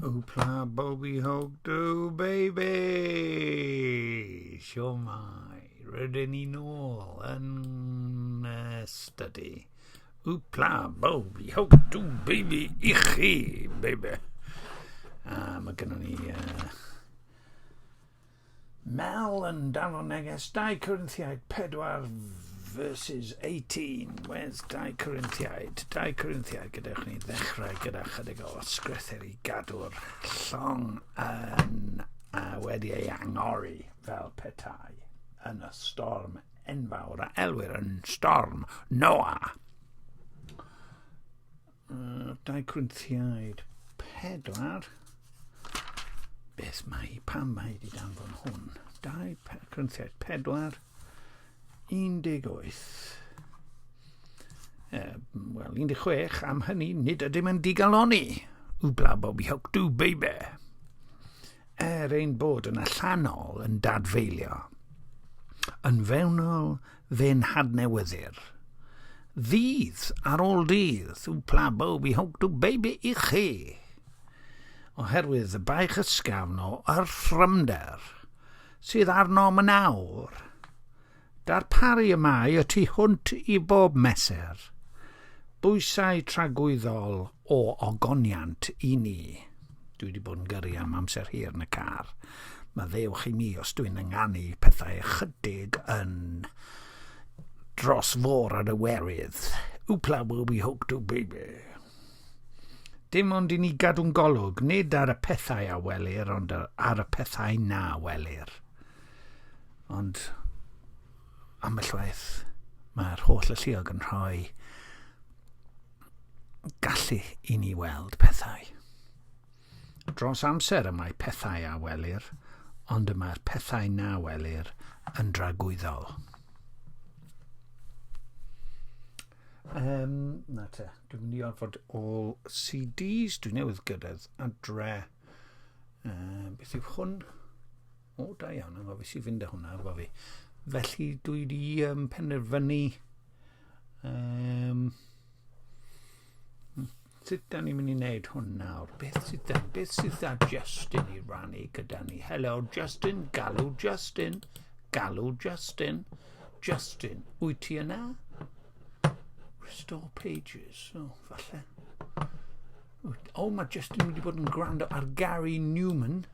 Wpla bobi hog do baby! Siwmai, rydyn ni nôl yn y study. Wpla bobi hog do baby i chi, baby. A mae gennym ni Mel yn danfon neges 2 Corinthiaid 4 versus 18. Where's 2 Corinthiaid? 2 Corinthiaid, gadewch ni ddechrau gyda chydig o ysgrythyr i gadw'r llong yn a wedi ei angori fel petai yn y storm enfawr a elwir yn storm Noah. 2 Corinthiaid 4. Beth mae, pam mae wedi danfon hwn? 2 Corinthiaid 4, 18. Wel, 16, am hynny, nid ydym yn digaloni. Wbla bob ihoc do, baby. Er ein bod yn allanol yn dadfeilio, yn fewnol fe'n hadnewyddir. Ddydd ar ôl dydd, wpla bob i hwc dw baby i chi. Oherwydd y baich ysgafn o yrthrymder sydd arnom yn awr, darparu y mae y tu hwnt i bob mesur, bwysau tragwyddol o ogoniant i ni. Dwi wedi bod yn gyrru am amser hir yn y car. Maddeuwch i mi os dwi'n ynganu pethau ychydig yn dros fôr ar y werydd. Wpla will be hooked to baby. Dim ond i ni gadw'n golwg, nid ar y pethau a welir, ond ar y pethau na welir. Ond ambell waith mae'r holl alluog yn rhoi gallu i ni weld pethau. Dros amser y mae pethau a welir, ond y mae'r pethau na welir yn dragwyddol. Na te, dwi'n mynd i orfod all CDs. Dwi newydd gyrraedd adre. Beth yw hwn? O, da iawn, anghofis i fynd â hwnna efo fi. Felly dwi wedi penderfynu sut da ni'n mynd i wneud hwn nawr? Beth sydd da, beth sydd da Justin i rannu gyda ni? Hello Justin, galw Justin, galw Justin, Justin, wyt ti yna? Restore pages, o, oh, falle. O, oh, mae Justin wedi bod yn gwrando ar Gary Newman.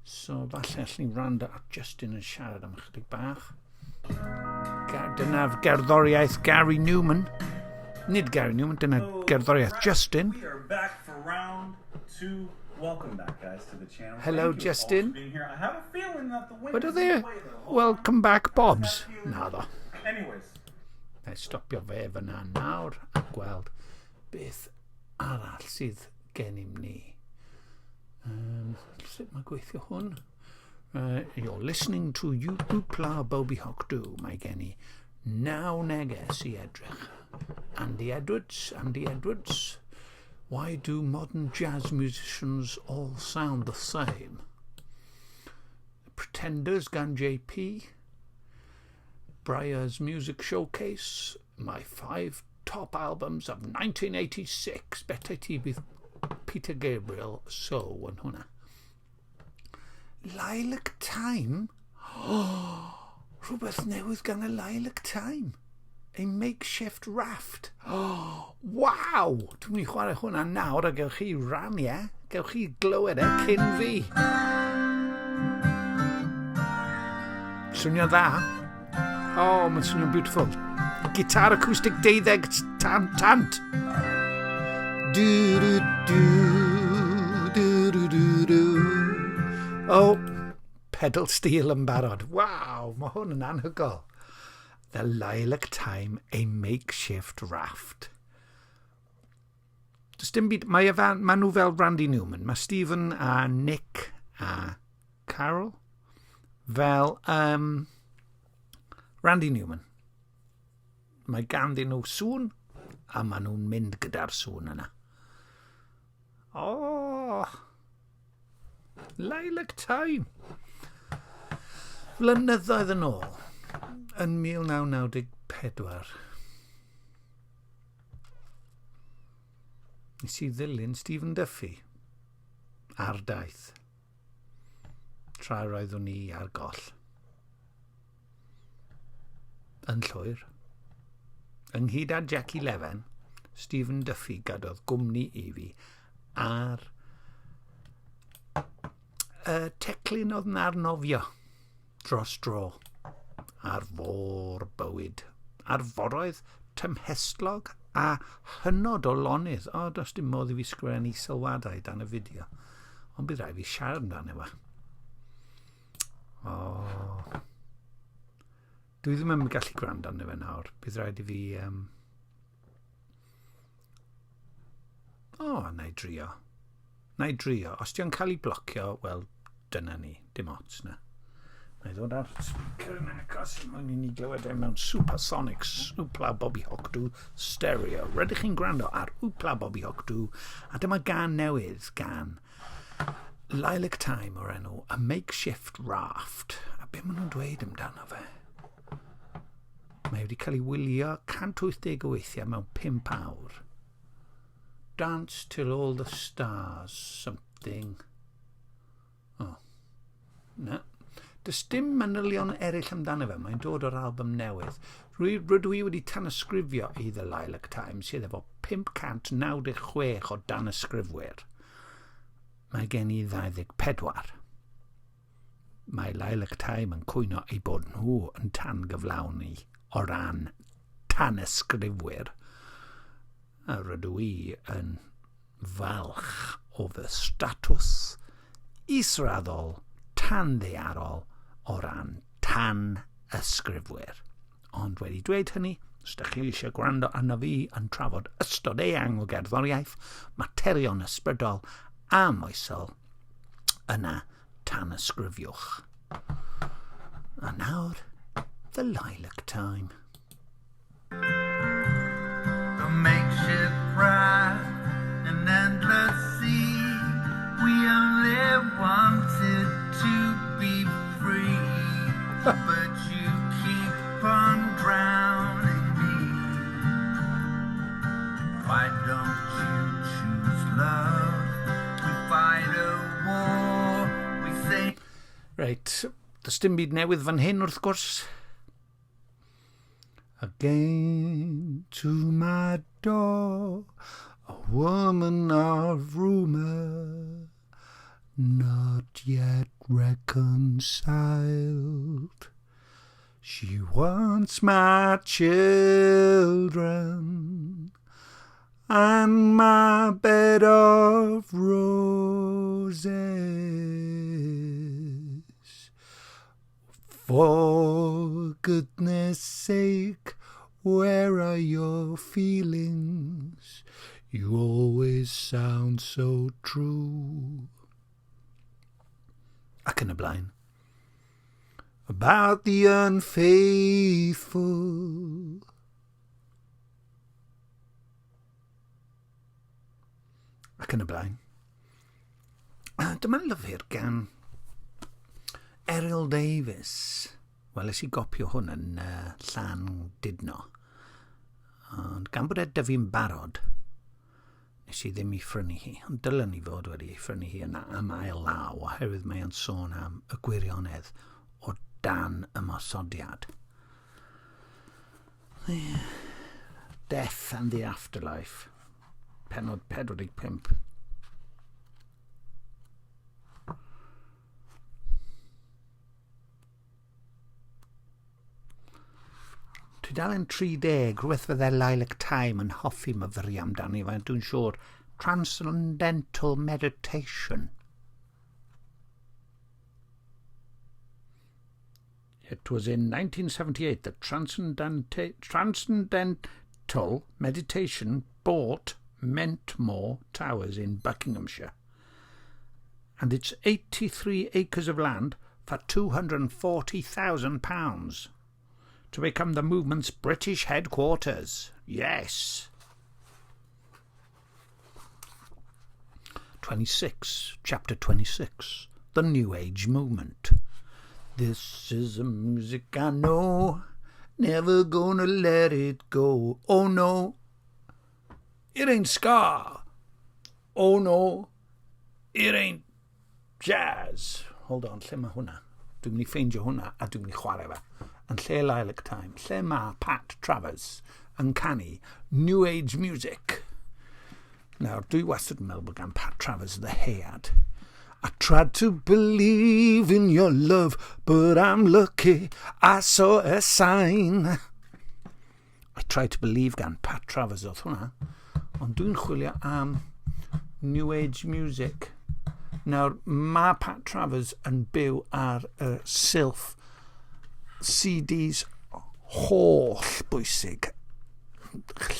So, falle allwn ni wrando ar Justin yn siarad am ychydig bach. Dyna gerddoriaeth Gary Newman. Nid Gary Newman, dyna gerddoriaeth Justin. We are back for round two. Welcome back, guys, to the channel. Hello, Thank you all Justin. for being here. I have a feeling that the wind What are is they? in the way, though. Welcome back, Bobs. Naddo. Anyways, Na i stopio fe fyna nawr a gweld beth arall sydd gennym ni. Sut mae gweithio hwn? You're listening to You Hoopla Bobby Hock Do. Mae gen i naw neges i edrych. Andy Edwards, Andy Edwards. Why do modern jazz musicians all sound the same? The Pretenders gan JP. Briar's Music Showcase. My 5 top albums of 1986. Bethau ti bydd Peter Gabriel so yn hwnna. Lilac Time? Oh, rhywbeth newydd gan y Lilac Time. A makeshift raft. Oh, waw! Dwi'n mynd i chwarae hwnna nawr a gewch chi rannu e. Gewch chi glywed e cyn fi. Swnio'n dda. Oh, mae'n swnio'n beautiful. Gitar acoustic deuddeg tant tant. Du, du, du, du, du, du, du. Oh, pedal steel yn barod. Waw, mae hwn yn anhygoel. The Lilac Time, a makeshift raft. Does dim byd... Mae, e fel, mae nhw fel Randy Newman. Mae Stephen a Nick a Carol fel Randy Newman. Mae ganddyn nhw sŵn a maen nhw'n mynd gyda'r sŵn yna. Oh, Lilac Time. Flynyddoedd yn ôl, yn 1994, nes i ddilyn Stephen Duffy. Ar daith. Tra roeddwn i ar goll. Yn llwyr. Ynghyd â Jackie Leven, Stephen Duffy gadodd gwmni i fi ar y teclyn oedd yn arnofio dros dro ar fôr bywyd, ar foroedd tymhestlog a hynod o lonydd. O, does dim modd i fi sgrifennu sylwadau dan y fideo, ond bydd rhaid fi siarad amdano fo. O. Dwi ddim yn gallu gwrando arno fe nawr. Bydd rhaid i fi... O, na i drio. Na i drio. Os di'n cael ei blocio, wel, dyna ni. Dim ots na. Na i ddod ar speaker yna, acos mwyn i ni glywed e mewn Supersonic Hoopla Bobby Hock Do Stereo. Rydych chi'n gwrando ar Hoopla Bobby Hock Do, a dyma gan newydd gan Lilac Time o'r enw A Makeshift Raft. A be maen nhw'n dweud amdano fe? Mae wedi cael ei wylio 180 o weithiau mewn 5 awr. Dance till all the stars something. Oh. Na. Does dim manylion eraill amdano fe. Mae'n dod o'r album newydd. Rydw i wedi tanysgrifio i The Lilac Times sydd efo 596 o danysgrifwyr. Mae gen i 24. Mae Lilac Time yn cwyno eu bod nhw yn tan gyflawni o ran tanysgrifwyr. A rydw i yn falch o fy statws israddol tanddaearol o ran tan-ysgrifwyr. Ond wedi dweud hynny, os ydych chi eisiau gwrando arno fi yn trafod ystod eang o gerddoriaeth, materion ysbrydol a moesol, yna tanysgrifiwch. A nawr, The Lilac Time. A makeshift raft, an endless sea. We only wanted to be free, but you keep on drowning me. Why don't you choose love? We fight a war, we say. Reit, does dim byd newydd fan hyn wrth gwrs. Again to my door, a woman of rumour, not yet reconciled. She wants my children and my bed of roses. For goodness sake, where are your feelings? You always sound so true. Ac yn y blaen. About the unfaithful. Ac yn y blaen. Dyma lyfr gan Eryl Davies. Weles i gopi o hwn yn Llan Didno. Ond gan bod e 'da fi'n barod, nes i ddim ei phrynu hi. Ond dylen i fod wedi ei phrynu hi yna am ail law, oherwydd mae o'n sôn am y gwirionedd o dan ymosodiad. Death and the Afterlife, penod 45. Tudalen 30, rhywbeth fydde Lilac Time yn hoffi myfyrio amdani, fe dwi'n siŵr. Transcendental Meditation. It was in 1978 that Transcendental Meditation bought Mentmore Towers in Buckinghamshire and its 83 acres of land for £240,000 to become the movement's British headquarters. Yes. 26, chapter 26, The New Age Movement. This is the music I know, never gonna let it go. Oh no, it ain't ska. Oh no, it ain't. Jazz. Hold on, lle mae hwnna? Dwi'n mynd i ffeindio hwnna a dwi'n mynd i chwarae fe. Yn lle Lilac Time, lle mae Pat Travers yn canu New Age Music. Nawr, dwi wastad yn meddwl bod gan Pat Travers ddyhead. I tried to believe in your love, but I'm lucky I saw a sign. I tried to believe gan Pat Travers oedd hwnna. Ond dwi'n chwilio am New Age Music. Nawr, mae Pat Travers yn byw ar y silff CDs holl bwysig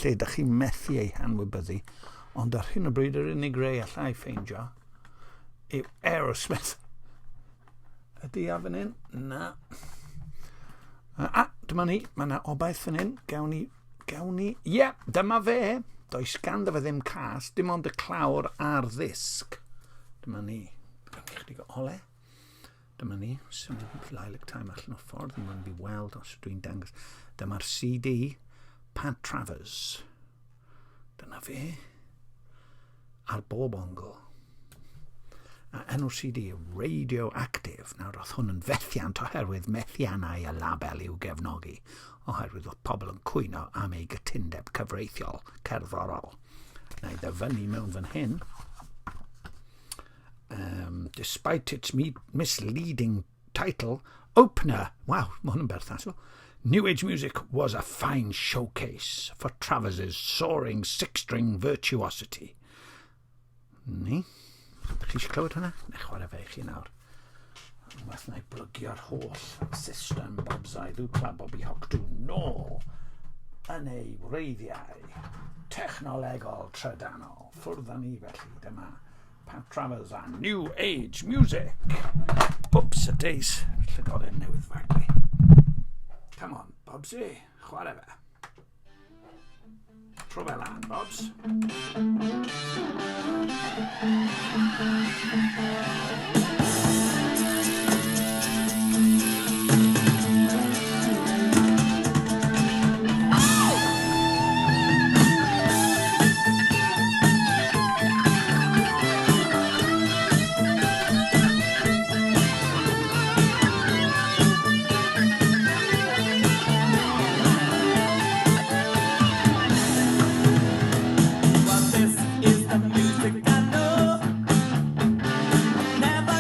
lle da chi'n methu ei hanwybyddu, ond ar hyn o bryd yr unig rei allai ffeindio yw Aerosmith. Ydy a fan hyn? Na. A, dyma ni, mae yna obaith fan hyn. Gawn ni, gawn ni, ie, yeah, dyma fe. Does ganddo fe ddim cas, dim ond y clawr a'r ddisg. Dyma ni. Gawn ni chydig o ole. Dyma ni, symud Lilac Time allan o'r ffordd, yn mwyn fi weld os dwi'n dangos. Dyma'r CD, Pat Travers. Dyna fe. Ar bob ongl. A enw'r CD yw Radioactive. Nawr, oedd hwn yn fethiant oherwydd methiannau y label i'w gefnogi, oherwydd oedd pobl yn cwyno am ei gytundeb cyfreithiol cerddorol. Na i ddyfynnu mewn fan hyn. Despite its misleading title, opener, wow, mae hwn yn berthnasol, New Age Music was a fine showcase for Travers's soaring six-string virtuosity. Ni. Ydych chi eisiau clywed hwnna? Neu chwarae fe i chi nawr. Unwaith na i blygio'r holl system Bobsai Ddwcla Bobby Hocdw nôl yn ei wreiddiau technolegol trydanol. Ffwrdd â ni felly, dyma Pat Travers a New Age Music. Oops, a days, llygoden newydd faglu. Come on, Bobsy, chwarae fe. Tro fe lan, Bobs. Well, this is the music I know. Never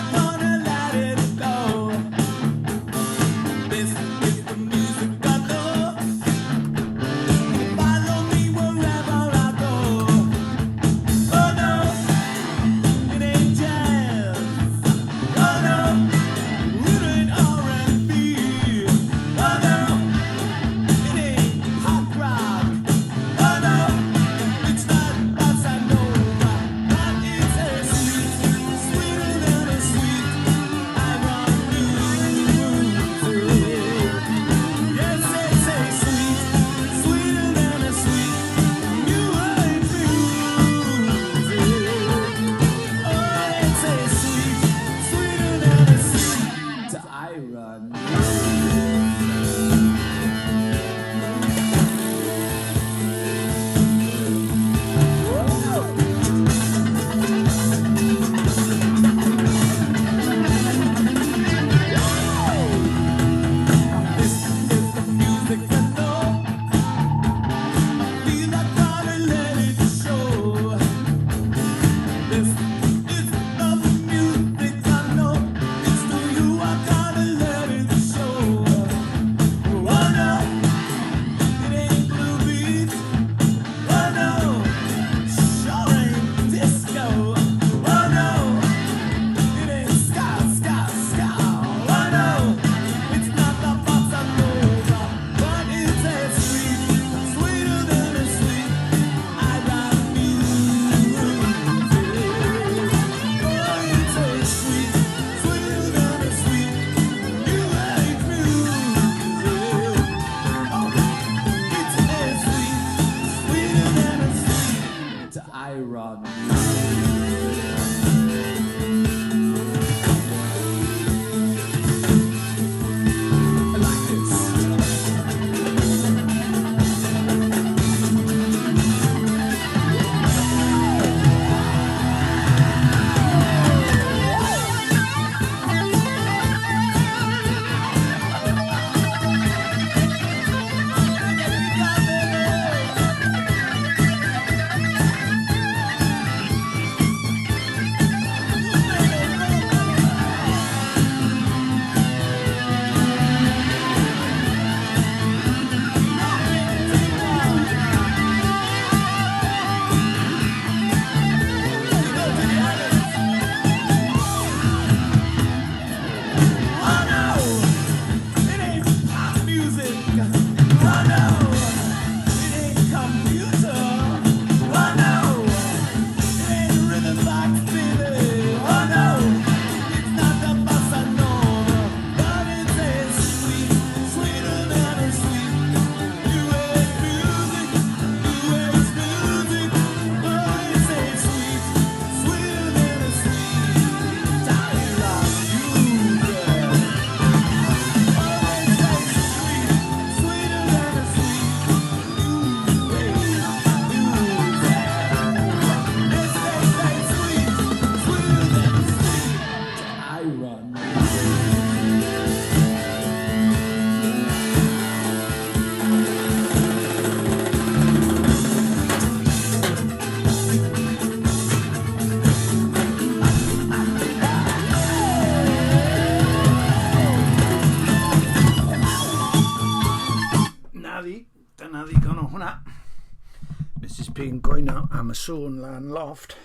Dwi'n gwyno am y sŵn lan lofft.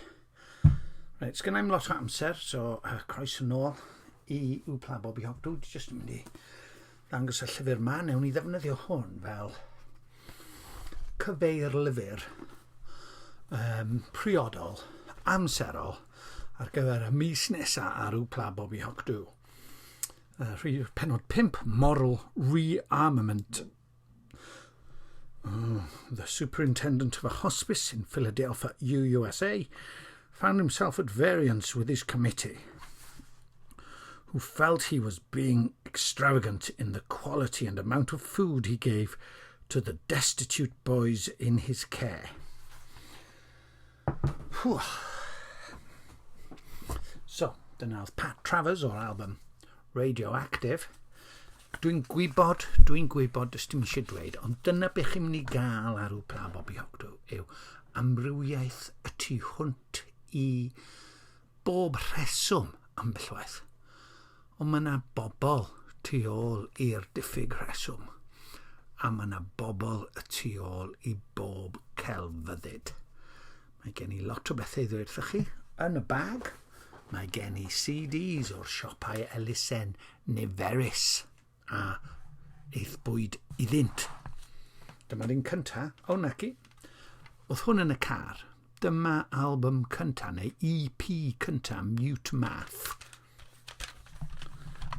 Reit, sgen i'm lot o amser, so croeso nôl i Wpla Bobi Hop. Dwi jyst yn mynd i ddangos y llyfr ma. Newn ni ddefnyddio hwn fel cyfeirlyfr priodol, amserol, ar gyfer y mis nesa ar Wpla Bobi Hoc Dw. Rhif penod 5, Moral Rearmament. Oh, the superintendent of a hospice in Philadelphia, USA, found himself at variance with his committee, who felt he was being extravagant in the quality and amount of food he gave to the destitute boys in his care. Whew. So, dyna oedd Pat Travers o'r album Radioactive. Dwi'n gwybod, dwi'n gwybod, does dim eisiau dweud, ond dyna beth chi'n mynd i gael ar Wpla Bobby Hogdw, yw amrywiaeth y tu hwnt i bob rheswm ambell waith. Ond mae yna bobl tu ôl i'r diffyg rheswm, a mae yna bobl y tu ôl i bob celfyddyd. Mae gen i lot o bethau i ddweud wrthych chi. Yn y bag, mae gen i CDs o'r siopau elusen niferus a eithbwyd iddynt. Dyma'r un cynta. O, naci. Oedd hwn yn y car. Dyma album cynta, neu EP cynta, Mute Math.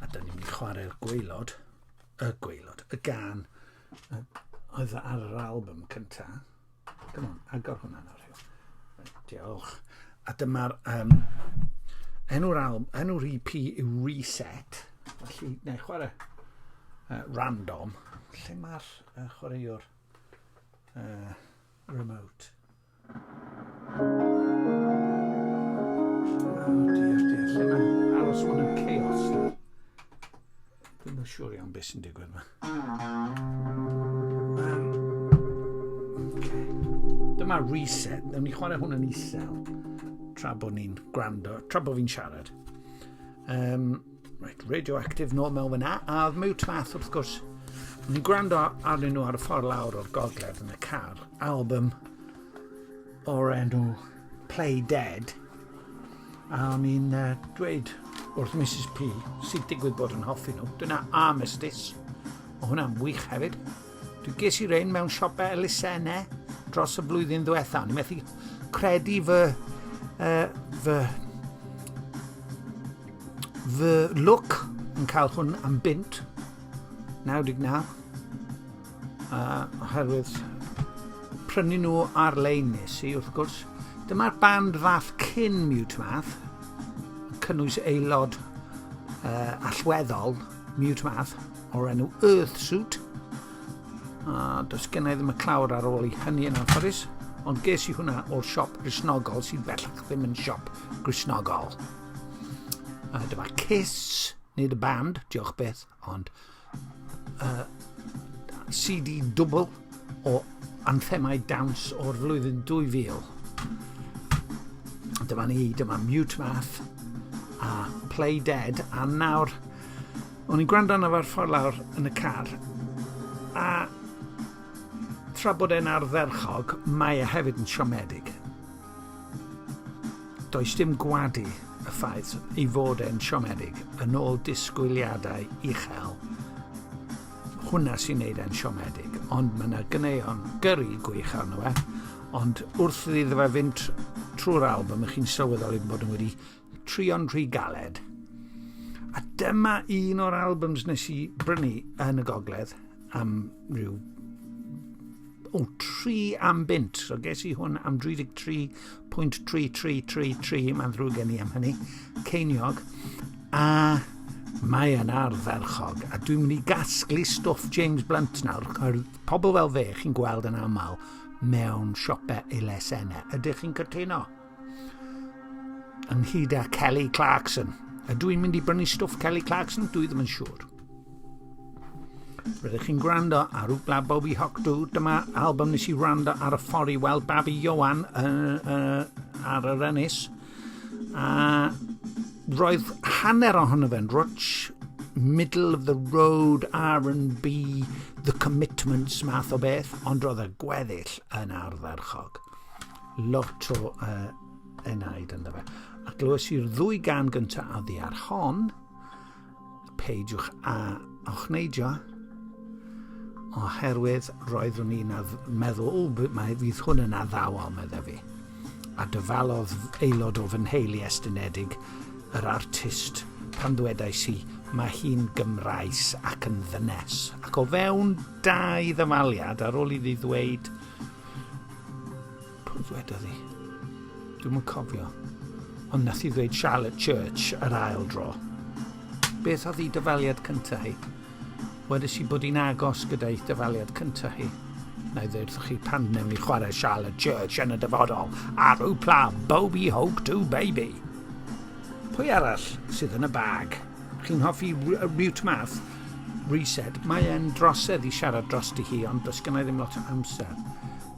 A dyn ni'n mynd i chwarae'r gwaelod, y gwaelod, y gan oedd ar yr album cynta. Come on, agor hwnna nawr. Right, diolch. A dyma'r um, enw'r album, enw'r EP yw Reset. Felly, neu chwarae random. Lle mae'r chwaraewr remote? Oh dear, dear. Lle mae aros hwn yn chaos? Dwi'n yn siŵr iawn beth sy'n digwydd yma. Okay. Dyma reset. Newn ni chwarae hwn yn isel tra bod ni'n gwrando, tra bod fi'n siarad. Right, Radioactive nôl mewn fyna, a oedd Mute Math wrth gwrs. Ni'n gwrando arnyn nhw ar y ffordd lawr o'r gogledd yn y car. Album o'r enw Play Dead. A o'n i'n dweud wrth Mrs P, sy'n digwydd bod yn hoffi nhw, dyna Armistice. Mae hwnna'n wych hefyd. Dwi ges i rein mewn siopau elusennau dros y flwyddyn ddiwetha. O'n i'n methu credu fy, fy, fy lwc yn cael hwn am bunt. 99. Oherwydd prynu nhw ar-lein nes i, wrth gwrs. Dyma'r band ddath cyn Mute Math, yn cynnwys aelod allweddol Mute Math o'r enw Earthsuit. A does gen i ddim y clawr ar ôl i hynny yn anffodus, ond ges i hwnna o'r siop Gristnogol sydd bellach ddim yn siop Gristnogol. A dyma Kiss, nid y band, diolch beth, ond CD dwbl o anthemau dawns o'r flwyddyn 2000. Dyma ni, dyma Mute Math a Play Dead, a nawr, o'n i'n gwrando arno fo'r ffordd lawr yn y car, a tra bod e'n ardderchog, mae e hefyd yn siomedig. Does dim gwadu y ffaith ei fod e'n siomedig yn ôl disgwyliadau uchel. Hwnna sy'n neud e'n siomedig, ond mae yna ganeuon gyrru gwych arno fe, ond wrth iddo fe fynd trwy'r album, ych chi'n sylweddoli bod nhw wedi trio'n rhy galed. A dyma un o'r albums nes i brynu yn y gogledd am rhyw o, 3 am bunt. So ges i hwn am 33.3333, mae'n ddrwg gen i am hynny, ceiniog. A mae yn ardderchog. A dwi'n mynd i gasglu stwff James Blunt nawr. Pobl fel fe chi'n gweld yn aml mewn siopau elusennau. Ydych chi'n cytuno? Ynghyd â Kelly Clarkson. Ydw i'n mynd i brynu stwff Kelly Clarkson? Dwi ddim yn siŵr. Rydych chi'n gwrando ar Wbla Bobi Hoc Dw. Dyma album nes i wrando ar y ffordd i weld Babi Ioan ar yr ynys. A roedd hanner ohono fe'n rwtsh, middle of the road, R&B, The Commitments math o beth, ond roedd y gweddill yn ardderchog. Lot o enaid ynddo fe. A glywes i'r ddwy gan gyntaf oddi ar hon, peidiwch a ochneidio, oherwydd roeddwn i'n meddwl, o, mae, fydd hwn yn addawol, meddai fi. A dyfalodd aelod o fy nheulu estynedig, yr artist, pan ddwedais i, mae hi'n Gymraes ac yn ddynes. Ac o fewn dau ddyfaliad, ar ôl iddi ddweud, Pwy ddwedodd hi? Dwi'm yn cofio. Ond nath hi ddweud Charlotte Church yr ail dro. Beth oedd ei dyfaliad cyntaf hi? Wedes i bod hi'n agos gyda'i dyfaliad cyntaf hi. Na i ddweud wrthych chi pan wnewn ni chwarae Charlotte Church yn y dyfodol ar Wpla Bobi Hoke 2 Baby. Pwy arall sydd yn y bag? Chi'n hoffi Mute Math? Reset. Mae e'n drosedd i siarad drosti hi, ond does gennau ddim lot o amser.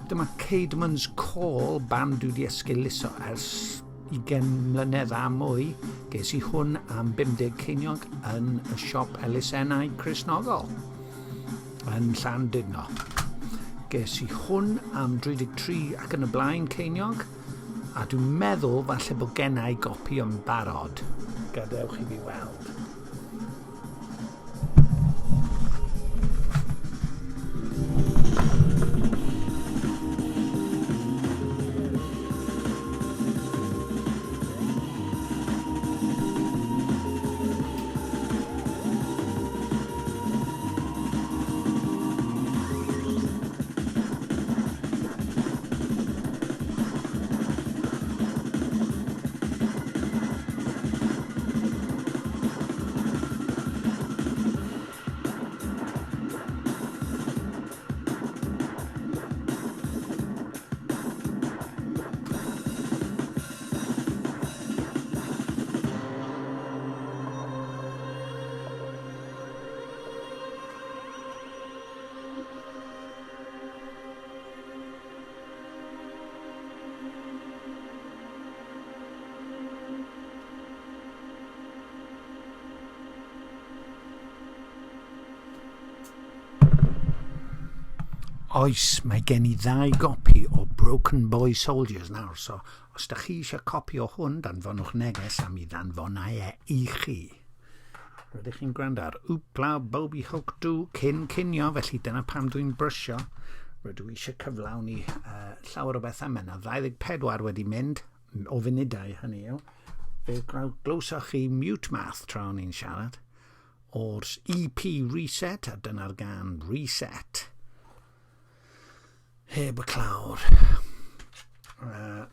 Dyma Caedmon's Call, band dwi wedi esgeuluso ers 20 mlynedd a mwy. Ges i hwn am 50 ceiniog yn y siop elusennau Cristnogol yn Llandudno. Ges i hwn am 33 ac yn y blaen ceiniog, a dwi'n meddwl falle bod gennau gopi yn barod. Gadewch i fi weld. Oes, mae gen i ddau gopi o Broken Boy Soldiers nawr, so os da chi eisiau copi o hwn, danfonwch neges am i ddanfonau e i chi. Rydych chi'n gwrando ar Wpla Bobi Hook Do cyn cinio, felly dyna pam dwi'n brysio. Rydw i eisiau cyflawni llawer o bethau. Mae yna 24 wedi mynd, o funudau hynny yw. Fe glywsoch chi Mute Math tra o'n i'n siarad o'r EP Reset, a dyna'r gan Reset. Heb y clawr.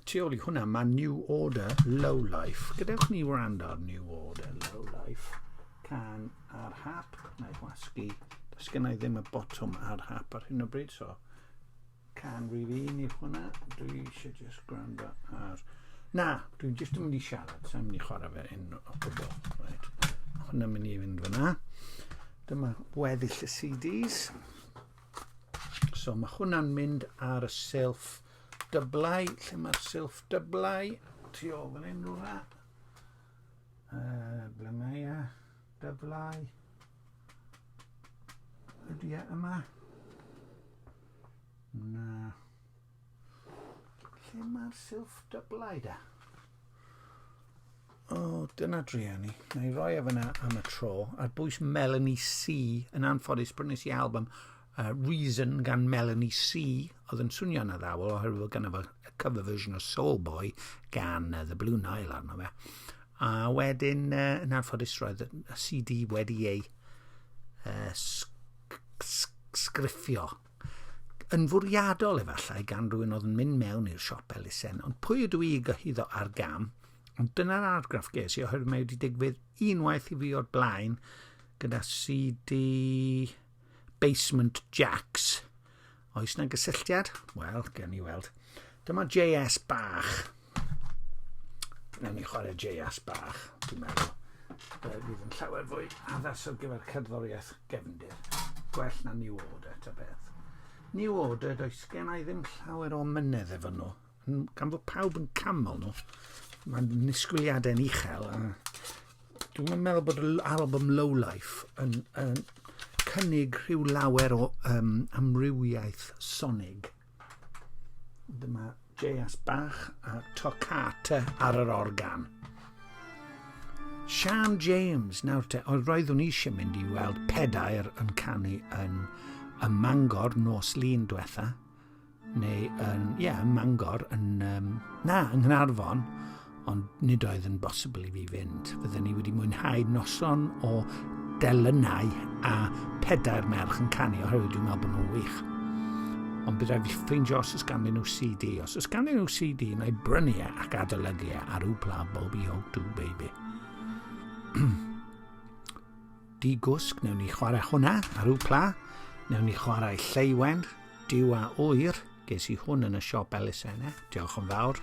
Tu ôl i hwnna mae New Order Low Life. Gadewch ni wrando ar New Order Low Life. Can ar hap. Na i wasgu. Does gen i ddim y botwm ar hap ar hyn o bryd, so can rif un i hwnna. Dwi eisiau just gwrando ar... Na, dwi'n just yn mynd i siarad, sa'n mynd i chwarae fe un o gwbl. Right. Hwnna'n mynd i fynd fyna. Dyma weddill y CDs. So mae hwnna'n mynd ar y silff dyblau. Lle mae'r silff dyblau? Tu ôl fan hyn rhywle. Ble mae e? Dyblau. Ydy e yma? Na. Lle mae'r silff dyblau da? O, oh, dyna drueni. Na i roi e fyna am y tro. Ar bwys Melanie C. Yn anffodus, brynes i album Reason gan Melanie C. Oedd yn swnio'n addawol oherwydd bod gynno fo cover version o Soul Boy gan The Blue Nile arno fe. A wedyn, yn anffodus, roedd y CD wedi ei sgriffio. Yn fwriadol efallai gan rhywun oedd yn mynd mewn i'r siop elusen, ond pwy ydw i i gyhuddo ar gam? Ond dyna'r argraff ges i oherwydd mae wedi digwydd unwaith i fi o'r blaen gyda CD Basement Jacks. Oes na gysylltiad? Wel, gen i weld. Dyma JS bach. Nawn ni chwarae JS bach, dwi'n meddwl. Fydd yn llawer fwy addas ar gyfer cerddoriaeth gefndir. Gwell na New Order, ta beth. New Order, does gen i ddim llawer o mynedd efo nhw. Gan fod pawb yn camol nhw, mae'n nisgwyliadau'n uchel. A dwi'n meddwl bod yr album Low Life yn, yn cynnig rhyw lawer o amrywiaeth sonig. Dyma J.S. Bach a Toccata ar yr organ. Sian James, nawr te, oedd roeddwn i eisiau mynd i weld pedair yn canu yn y Mangor nos Lun diwetha, neu yn, ie, yeah, ym Mangor, yn, um, na, yng Nghaernarfon, ond nid oedd yn bosibl i fi fynd. Fydden ni wedi mwynhau noson o delynau a pedair merch yn canu, oherwydd dwi'n meddwl bod nhw'n wych. Ond bydd rhaid fi ffeindio os oes ganddyn nhw CD. Os oes ganddyn nhw CD, na i brynu e ac adolygu e ar Wpla Bobby Hope 2 Baby. Di gwsg, newn ni chwarae hwnna ar Wpla. Newn ni chwarae Lleuwen, Duw a Ŵyr. Ges i hwn yn y siop elusennau, diolch yn fawr.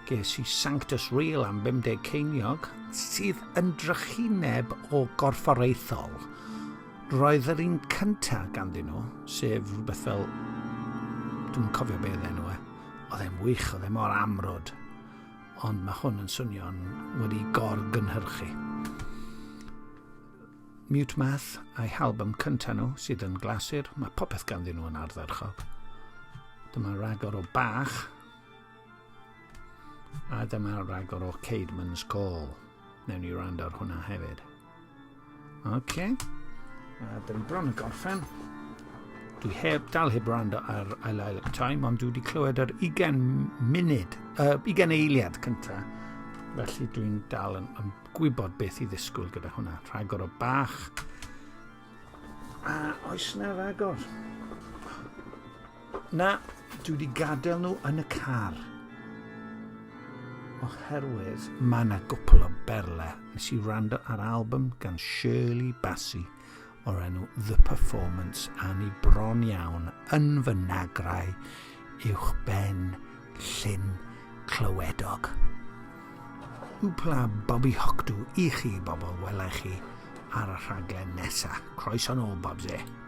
Ges i Sanctus Real am 50 ceiniog, sydd yn drychineb o gorfforaethol. Roedd yr un cyntaf ganddyn nhw, sef rhywbeth fel... Dwi'n cofio beth enw e. Oedd e'n wych, oedd e mor amrwd. Ond mae hwn yn swnio'n wedi gor-gynhyrchu. Mute Math a'i halbum cynta nhw sydd yn glasur. Mae popeth ganddyn nhw yn ardderchog. Dyma ragor o Bach. A dyma ragor o Caedmon's Call. Newn ni wrando ar hwnna hefyd. OK. A dyn ni bron yn gorffen. Dwi heb, dal heb wrando ar I Lilac Time, ond dwi wedi clywed yr 20 munud, 20 eiliad cyntaf. Felly dwi'n dal yn, yn gwybod beth i ddisgwyl gyda hwnna. Rhagor o Bach. A oes na ragor? Na, dwi wedi gadael nhw yn y car. Oherwydd mae yna gwpl o berle. Nes i wrando ar album gan Shirley Bassey o'r enw The Performance a ni bron iawn yn fy nagrau uwch ben Llyn Clywedog. Wpla Bobby Hocdw i chi bobl, welai chi ar y rhaglen nesa. Croeso nôl, Bobsy.